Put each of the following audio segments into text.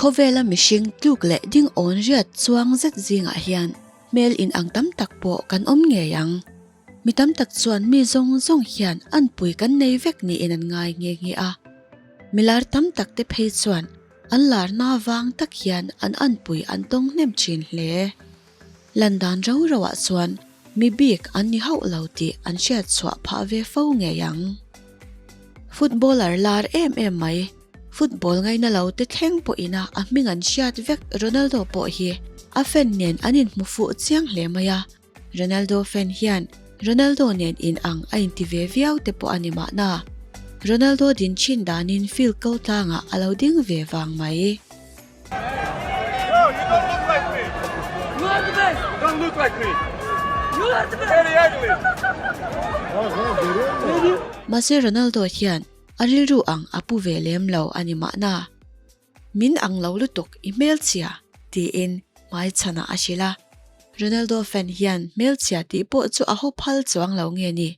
Khawvela mihring tluk leh ding awn riat chuang zet zingah hian hmel inang tam tak pawh kan awm ngei ang. Mi tam tak chuan mi zawng zawng hian anpui kan nei vek niin an ngai nghe nghe a. Milar tam tak te phei chuan an larna vang tak hian an anpui an tawng hnem thin hle. Lan dan rau rauah chuan mi bik an ni hauh lo tih an hriat chhuah phah ve fo ngei ang. Footballer lar em em mai, football ngaina lo te thleng pawhina a hming an hriat vek Ronaldo pawh hi a fan nen an inhmu fuh chiang hle mai a. Ronaldo fan hian Ronaldo nen in ang a inti ve viau te pawh a ni mahna. Ronaldo din thin danin field ko tlangah a lo ding ve vang mai. Mahse Ronaldo hian a rilru ang a pu ve lem lo a ni mahna. Min ang lo lutuk i hmelchhia, tiin hmaichhanah a hrilh a. Ronaldo fan hian hmelchhia tih pawh chu a haw phal chuang lo nge ni?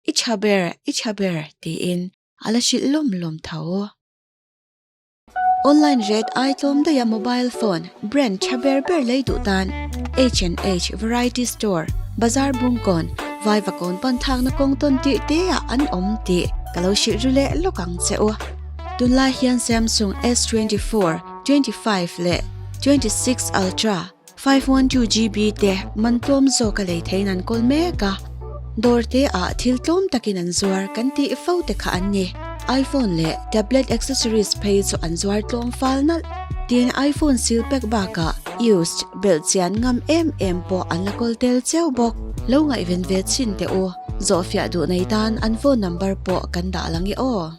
I tha ber, i tha ber, tiin a la hrilh lawm lawm tho. Online rate ai tlawm daih a mobile phone brand tha ber ber lei duh tan H&H Variety Store, Bazar Bungkawn, Vaivakawn panthakna kawng tawn tirh te ah an awm tih ka lo hrilh ru leh lawk ang che u. Tunlai hian Samsung S 24, 25 leh 26 Ultra 512 GB te man tlawm zawk a lei theiin an kawl mek a, dawr te ah thil tlawm takin an zuar kan tih fo te kha an ni. iPhone leh tablet accessories phei chu an zuar tlawm fal nalh. Tin, iPhone seal pack bakah used belh chian ngam em em pawh an la kawl tel cheu bawk. Lo ngaihven ve chhin teh u, zawhfiah duh nei tan an phone number pawh kan dah lang i aw.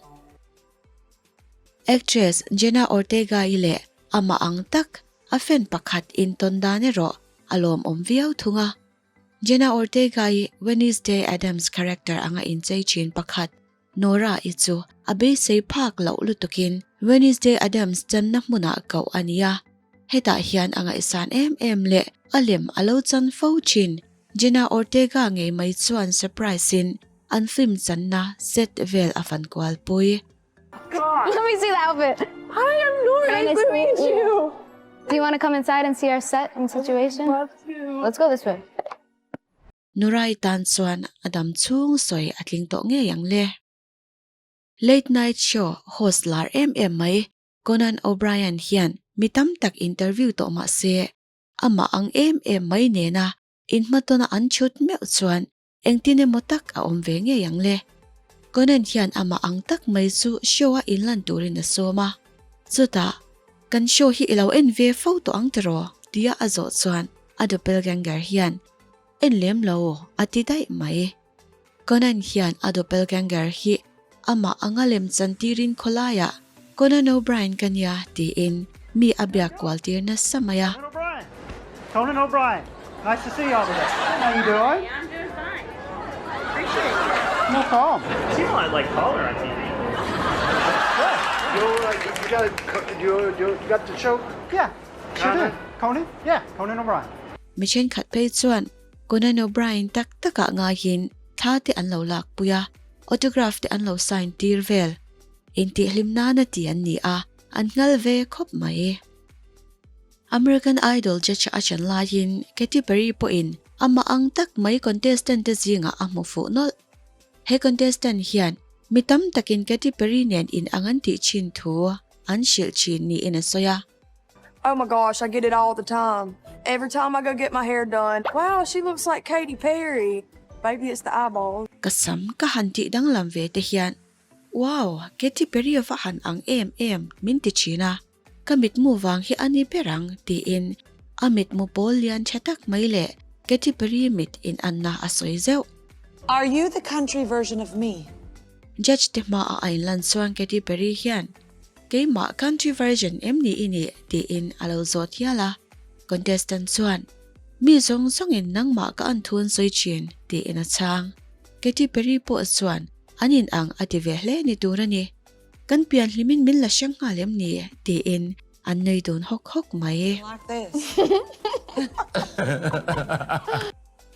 Actress Jenna Ortega-i leh amah ang tak a fan pakhat intawn dan erawh a lawmawm viau thung a. Jenna Ortega-i Wednesday Addams character anga inchei thin pakhat Nora-i chu a beisei phak loh lutukin Wednesday Addams channa hmunah koh a ni a. Hetah hian a ngaihsan em em leh a lem a lo chan fo thin Jenna Ortega ngei mai chuan surprise-in An film channa set vel a fan kual pui. Let me see the outfit. Hi, I'm Nora. Nice Nice to to meet meet you. Do you want to come inside and see our set and situation? Love to. Let's go this way. Nurai tan chuan a dam chhung sawi a tling tawh ngei ang le. Late Night Show host lar em em mai Conan O'Brien hian mi tam tak interview tawh mah se, amah ang em em mai nena inhmatawna an chhut meuh chuan Engtin emaw tak a awm ve ngei ang le. Conan hian amah ang tak mai chu show a inlan turin a sawm a. Chutah, Kan show hi i lo en ve fo tawh ang tiraw? tia a zawh chuan a doppelganger hian, En lem lo, a ti daih mai. Conan hian a doppelganger hi amah anga lem chan tirin khawlaiah, Conan O'Brien ka nia, tiin mi a biak kual tir nasa mai a. Conan O'Brien. Conan O'Brien. Nice to see you all today. How you doing? I'm doing fine. Appreciate you. No problem. You seem a lot like taller on TV. You, uh, you got you, you, you got the show? Yeah, sure Conan? do. Conan? Yeah, Conan O'Brien. Mi thenkhat phei chuan Conan O'Brien tak takah ngaiin thla te an lo lakpui a, autograph te an lo sign tir vel. Intihhlim nana ti an ni a, an nghal ve khawp mai. American Idol judge a chan laiin Katy Perry pawhin amah ang tak mai contestant te zingah a hmu fuh nawlh. He contestant hian mi tam takin Katy Perry nen in ang an tih thin thu an hrilh thin niin a sawi a. Oh my gosh, I get it all the time. Every time I go get my hair done, wow, she looks like Katy Perry. Maybe it's the eyeballs. Ka sam ka han tih danglam ve te hian Wow, Katy Perry va han ang em em min ti thin a, ka mitmu vang hi a ni ber ang tiin a mitmu pawl lian tha tak mai leh Katy Perry mit inanna a sawi zeuh. Are you the country version of me? Judge te hmaah a inlan chuan Katy Perry hian Keimah country version em ni i nih? tiin a lo zawt hial a, contestant chuan Mi zawng zawngin nangmah ka an thun sawi thin tiin a chhang. Katy Perry pawh chuan An in ang a ti ve hle ni tur a ni. Kan pian hlimin min la hreng nghal em ni? tiin an nui dun hawk hawk mai.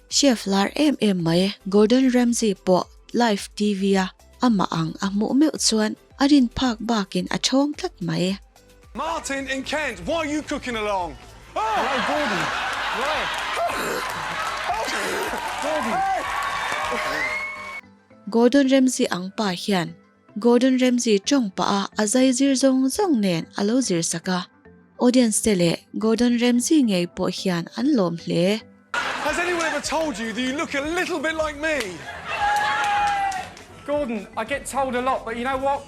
Chef lar em em mai Gordon Ramsay pawh live TV a amah ang a hmuh meuh chuan a rin phak bakin a thawng tlat mai. Martin in Kent, why are you cooking along? Oh! Hello, Gordon. Right. Gordon. Gordon Ramsay ang pa hian Gordon Ramsay tawng pah a a zai zir zawng zawng nen a lo zir sak a, audience te leh Gordon Ramsay ngei pawh hian an lawm hle. Has anyone ever told you that you look a little bit like me? Gordon, I get told a lot, but you know what?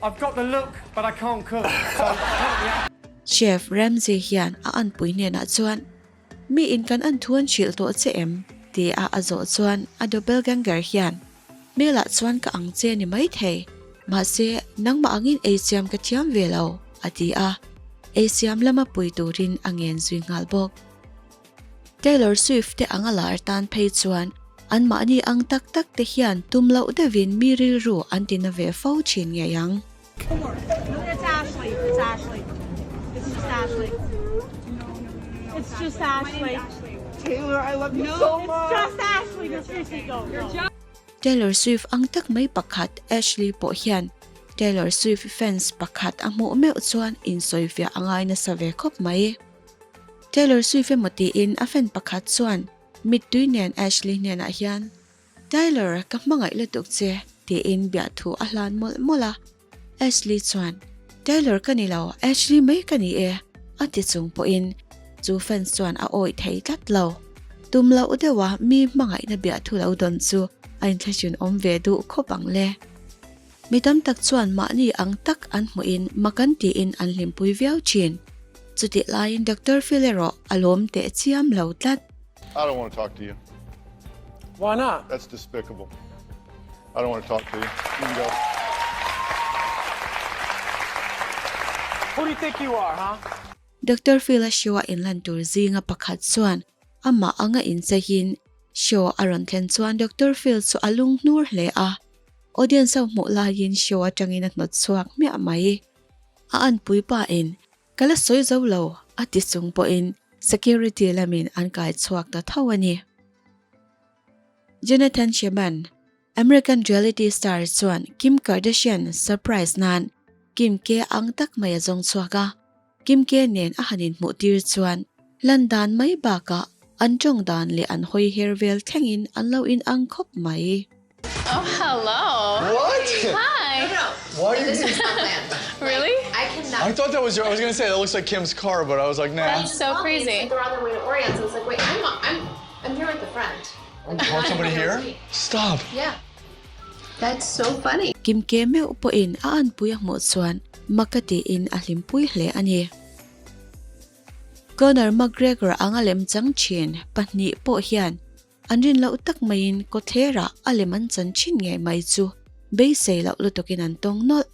I've got the look, but I can't cook, so help me out. Chef Ramsay hian a anpui hnenah chuan, Mi in kan an thu an hrilh tawh che em? tia a zawh chuan a doppelganger hian, Hmelah chuan ka ang che ni maithei, mahse nangmah angin eisiam ka thiam ve lo, a ti a, eisiam lama pui turin a ngen zui nghal bawk. Taylor Swift te anga lar tan phei chuan anmahni ang tak tak te hian tum loh deuhin mi rilru an ti na ve fo thin ngei ang. Taylor Swift ang tak mai pakhat Ashley pawh hian Taylor Swift fans pakhat a hmuh meuh chuan insawifiah a ngai nasa ve khawp mai. Taylor Swift emaw tiin a fan pakhat chuan mittui nen Ashley hnenah hian, Taylor, ka hmangaih lutuk che, tiin biahthu a hlan mawlh mawlh a. Ashley chuan, Taylor ka ni lo, Ashley mai ka ni e, a ti chung pawhin chu fans chuan a awih thei tlat lo. Tum loh deuha mi hmangaihna biahthu lo dawn chu a inthlahrun awm ve duh khawp ang le. Mi tam tak chuan mahni ang tak an hmuhin mak an tiin an hlimpui viau thin. Chutih laiin Doctor Phil erawh a lawm teh chiam lo tlat. I don't want to talk to you. Why not? That's despicable. I don't want to talk to you. You can go. Who do you think you are, huh? Doctor Phil-a show-a inlan tur zinga pakhat chuan amah anga incheihin show a rawn thlen chuan Doctor Phil chu a lung hnur hle a. Audience ho hmuh laiin show atangin a hnawt chhuak hmiah mai. A anpui pa in Ka la sawi zo lo, a ti chung pawhin security lamin an kai chhuak ta tho a ni. Jonathan Cheban, American reality star chuan Kim Kardashian surprise nan Kim K ang tak mai a zawng chhuak a, Kim K nen a han inhmuh tir chuan lan dan mai bakah an tawng dan leh an hawi her vel thlengin an lo inang khawp mai. Oh, hello. What? Hi. No, no. Why are you This is not planned. Really? I cannot. I thought that was your, I was going to say, that looks like Kim's car, but I was like, nah. That's so crazy. They're on their way to Orient, so it's like, wait, I'm, I'm, I'm here with a friend. Oh, you somebody here? Stop. Yeah. That's so funny. Kim K meuh pawhin a anpui a hmuh chuan mak a tiin a hlimpui hle a ni. Conor McGregor anga lemchang thin pahnih pawh hian An rin loh tak maiin kawtherah a lem an chan thin ngei mai chu beisei loh lutukin an tawng nawlh.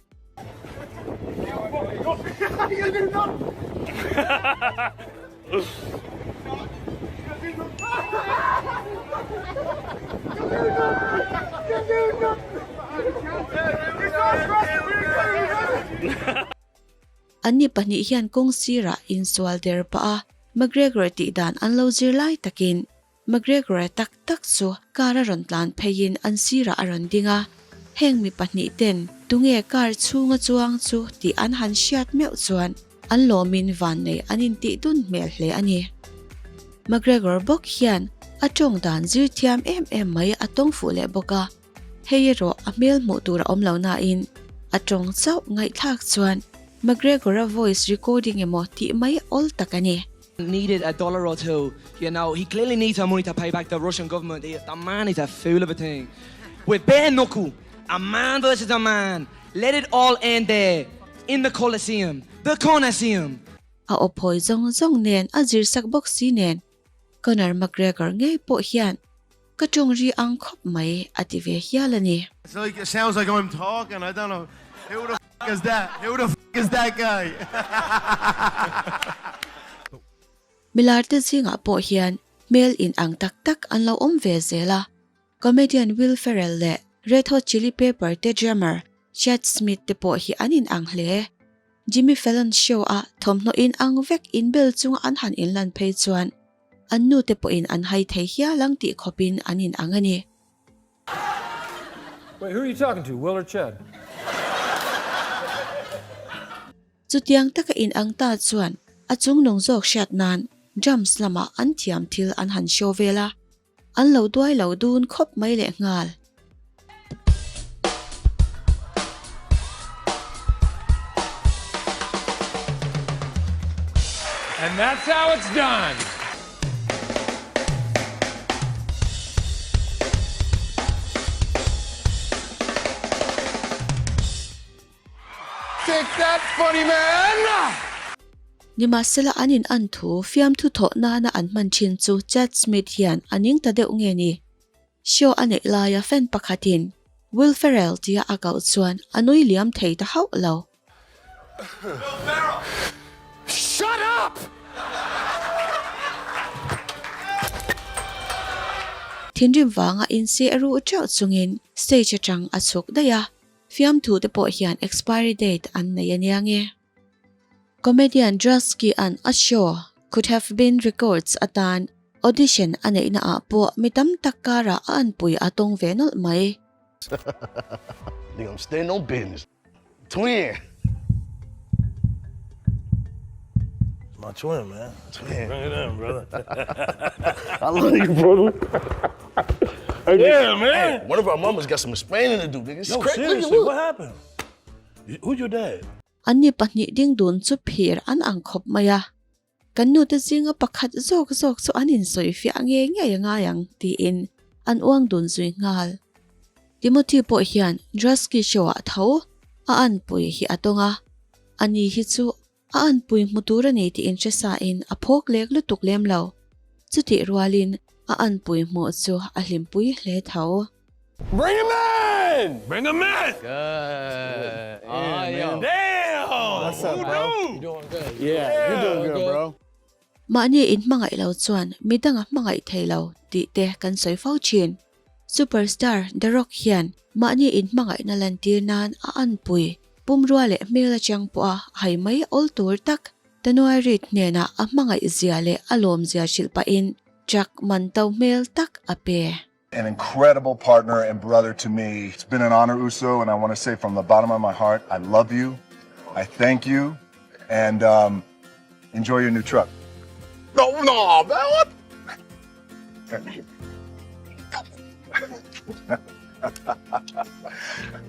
Anni pahnih hian kawng sirah insual der pah a, McGregor tih dan an lo zir lai takin McGregor tak tak chu car a rawn tlan pheiin an sirah a rawn ding a, heng mi pahnih ten tunge car chhunga chuang chu tih an han hriat meuh chuan an lawmin vannei an intih dun hmel hle a ni. McGregor bawk hian a tawng dan zir thiam em em mai a tawng fuh leh bawk a, hei erawh a hmel hmuh tur a awm lo nain a tawng chauh ngaihthlak chuan McGregor-a voice recording emaw tih mai awl tak a ni. Needed a dollar or two, you know, he clearly needs her money to pay back the Russian government, the, the man is a fool of a thing. With bare knuckle, a man versus a man, let it all end there, in the Coliseum, the Coliseum. A aw phawi zawng zawng nen a zir sak bawk si nen, Conor McGregor ngei pawh hian ka tawng ri ang khawp mai a ti ve hial a ni. It's like it sounds like I'm talking I don't know who the f is that who the f is that guy. Milar te zingah pawh hian hmel in ang tak tak an lo awm ve zel a, comedian Will Ferrell leh Red Hot Chili Pepper te drummer Chad Smith te pawh hi an in ang hle. Jimmy Fallon show a thawmhnaw in ang vek inbel chunga an han inlan phei chuan an nu te pawhin an hai thei hial ang tih khawpin an in ang a ni. Wait, who are you talking to, Will or Chad? Chutiang taka in ang ta chuan a chungnung zawk hriat nan drums lamah an thiam thil an han show vel a, an lo duai lo dun khawp mai lehnghal. And that's how it's done! Take that, funny man! Nimahsela an in an thu fiamthu thawh nana an hman thin chu Chad Smith hian a ning ta deuh nge ni? Show a neih laia fan pakhatin Will Ferrell tia a koh chuan a nui liam thei ta hauh lo. Will Ferrell! Shut up! Thinrim vanga inseh ruh teuh chungin stage atang a chhuk daih a, fiamthu te pawh hian expiry date an nei ania nge. Comedian Drusky an a show Could Have Been Records atan audition a neihna ah pawh mi tam tak karah a anpui a tawng ve nawlh mai. Nigga, I'm standing on business. Twin! My twin, man. Twin. Bring it in, brother. I love you, brother. Hey, Yeah, nigga, man. Hey, one of our mamas got some explaining to do, nigga. It's No, crazy. Look at seriously, look. what happened? Who's your dad? Anni pahnih ding dun chu phir an ang khawp mai a, kan nute zinga pakhat zawk zawk chu an insawi fiah ngei ngei a ngai ang tiin an uang dun zui nghal. Timothy pawh hian Drusky show ah tho a anpui hi a tawng a, ani hi chu a anpui hmu tur a ni tih inhre sa in a phawk lek lutuk lem lo, chutih rualin a anpui hmuh chu a hlimpui hle tho. Bring him in! Bring him in! Good. Yeah, man. Damn! What's up, Who bro? knew? You doing good. Yeah, you're doing good, bro. Mahni in hmangaih lo chuan midang a hmangaih thei lo tih te kan sawi fo thin. Superstar The Rock hian mahni in hmangaihna lantir nan a anpui pumrua leh hmel atang pawha hai mai awl tur tak Tanuai Reid hnenah a hmangaih zia leh a lawm zia hrilh pahin truck man to hmel tak a pe. An incredible partner and brother to me. It's been an honor, Uso, and I want to say from the bottom of my heart, I love you, I thank you, and um, enjoy your new truck. No, no, man, what?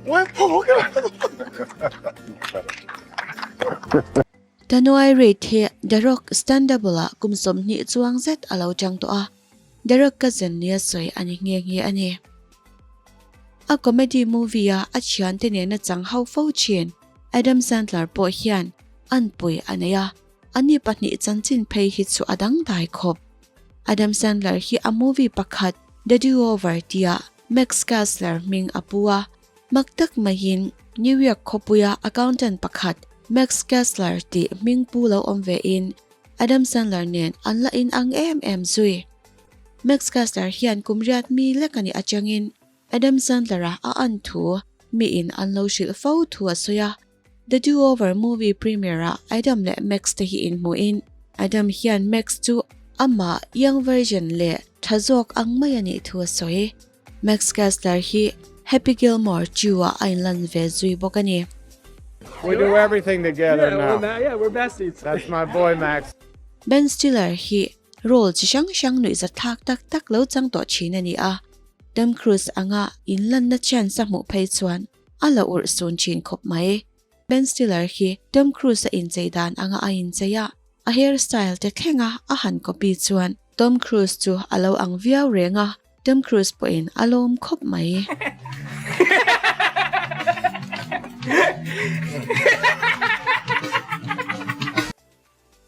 what? Tanuai Reid hi The Rock stand-double ah kum 20 chuang zet a lo chang tawh a. Derek cousin nia sawi a ni nghe nghe a ni. A comedy movie a a thiante nena chang ho fo thin Adam Sandler pawh hian anpui a nei a, ani pahnih chanchin phei hi chu a dangdai khawp. Adam Sandler hi a movie pakhat The Do-Over tia Max Kessler hming a pu a, mak tak maiin New York khawpuia accountant pakhat Max Kessler tih hming pu lo awm ve in Adam Sandler nen an la in ang em em zui. Max Kessler hian kum riat mi lek a nih atangin Adam Sandler-a a an thu miin an lo hrilh fo thu a sawi a. The Do-Over movie premiere-ah Adam leh Max te hi inhmuhin Adam hian Max chu amah young version leh tha zawk ang mai a nih thu a sawi. Max Kessler hi Happy Gilmore 2-ah a inlan ve zui bawk a ni. We do everything together now. Yeah, we're besties. That's my boy Max. Ben Stiller hi role chi hrang hrang nuihzat thlak tak tak lo chang tawh thin a ni a, Tom Cruise anga inlanna chance a hmuh phei chuan a la urh sun thin khawp mai. Ben Stiller hi Tom Cruise a inchei dan anga a inchei a, a hairstyle te thlenga a han copy chuan Tom Cruise chu a lo ang viau reng a, Tom Cruise pawhin a lawm khawp mai.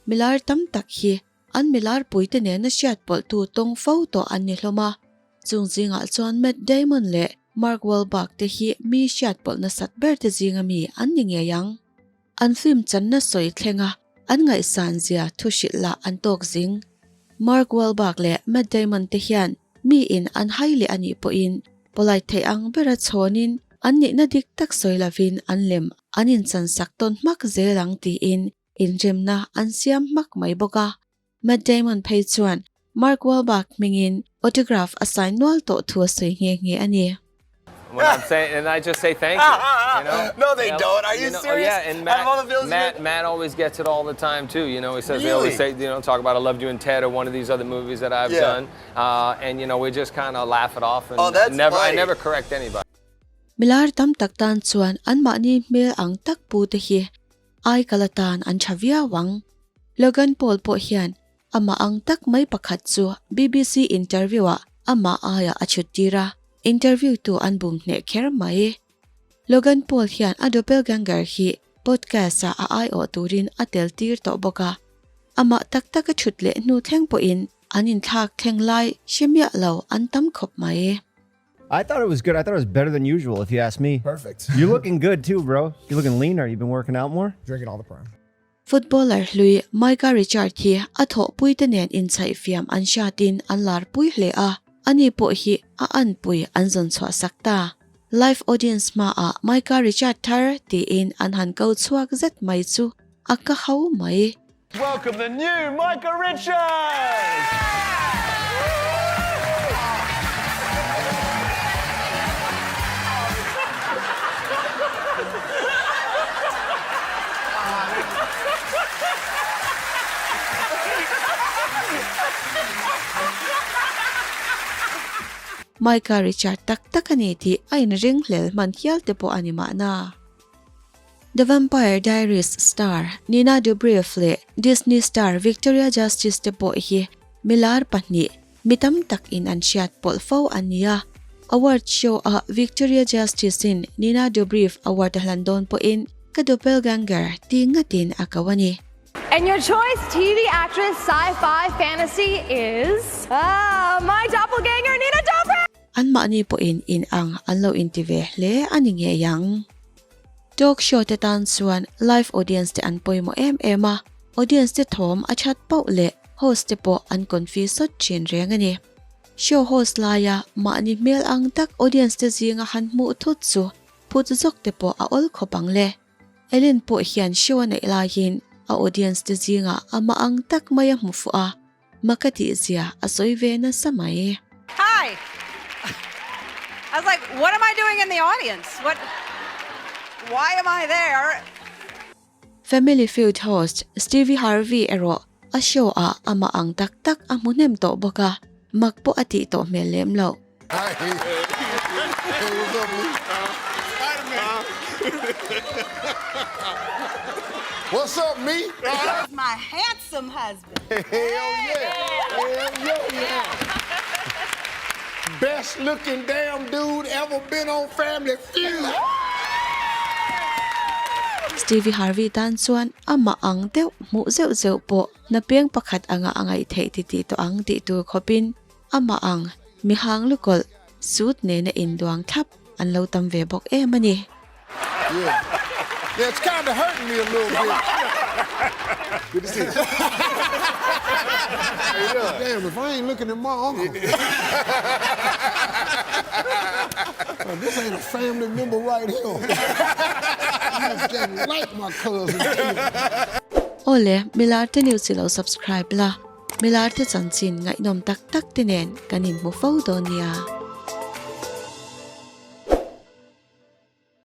Milar tam tak hi an milar puite nena hriat pawlhtu tawng fo tawh an ni hlawm a, chung zingah chuan Matt Damon leh Mark Wahlberg te hi mi hriat pawlh nasat ber te zinga mi an ni ngei ang. An film channa sawi thlenga an ngaihsan zia thu hrilh lah an tawk zing. Mark Wahlberg leh Matt Damon te hian mi in an hai leh a nih pawhin polite theih ang bera chhawnin an nihna dik tak sawi lovin an lem an inchansak tawn hmak zel ang tiin inremna an siam hmak mai bawk a. Matt Damon phei chuan Mark Wahlberg hmingin autograph a sign nual tawh thu a sawi nghe nghe a ni. when I'm saying, and I just say thank you. You know? No, they You know? don't. Are you know, oh, serious? yeah, and Out Matt, of all the films you Matt, did? Matt always gets it all the time too. You know, he says they always Really? say, you know, talk about I loved you in Ted or one of these other movies that I've Yeah. done, and you know, we just kind of laugh it off and Oh, that's never, I funny. never correct anybody. Milar tam tak tan chuan anmahni hmel ang tak pu te hi ai kal atan an tha viau ang. Logan Paul pawh hian amah ang tak mai pakhat chu BBC interview ah amah aiah a chhut tir a, interview tu an bum hneh kher mai. Logan Paul hian a doppelganger hi podcast ah a aiawh turin a tel tir tawh bawk a, amah tak tak a chhut leh hnu thleng pawhin an inthlak thleng lai hre miah lo an tam khawp mai. I thought it was good. I thought it was better than usual, if you ask me. Perfect. You're looking good too, bro. You're looking leaner. You've been working out more? Drinking all the prime. Footballer hlui Micah Richard hi a thawhpuite nen inchhaih fiam an hriatin an larpui hle a, ani pawh hi a anpui an zawn chhuah sak ta. Live audience hmaah Micah Richard thar tiin an han ko chhuak zet mai chu a ka ho mai. Welcome the new Micah Richards! Micah Richard tak tak a ni tih a inringhlel hman hial te pawh a ni mahna. The Vampire Diaries star Nina Dobrev leh Disney star Victoria Justice te pawh hi milar pahnih mi tam tak in an hriat pawlh fo an ni a. Award show ah Victoria Justice in Nina Dobrev award a hlan dawn pawhin ka doppelganger ti ngatin a ko a ni. And your choice TV actress sci-fi fantasy is ah my doppelganger Nina Dobrev! Anmahni pawhin in ang an lo inti ve hle a ni ngei ang. Talk show te tan chuan live audience te an pawimawh em em a, audience te thawm a that pauh leh host te pawh an confi sawt thin reng a ni. Show host laia mahni hmel ang tak audience te zinga han hmuh thut chu phut zawk te pawh a awl khawp ang le. Ellen pawh hian show a neih laiin a audience te zingah amah ang tak mai a hmu fuh a, Maka tih zia a sawi ve nasa mai. Hi! I was like, what am I doing in the audience? What, why am I there? Family Feud host Stevie Harvey erawh a show ah amah ang tak tak a hmu hnem tawh bawk a, mak pawh a tih tawh hmel lem loh. What's up, me? My handsome husband. Hell yeah. Hell yeah. Best looking damn dude ever been on Family Feud. Stevie Harvey tan chuan amah ang deuh hmuh zeuh zeuh pawh napeng pakhat anga a ngaih theih titih tawh ang tih tur khawpin Amah ang mihang lukawlh suit nena induang thlap an lo tam ve bawk em a ni. Yeah. Yeah, it's kind of hurting me a little bit. Good to see you. Damn, if I ain't looking at my uncle. this ain't a family member right here. You just like my cousin. Awle, Milar te news i lo subscribe la. Milar te chanchin ngaihnawm tak tak te nen kan inhmu fo dawn nia.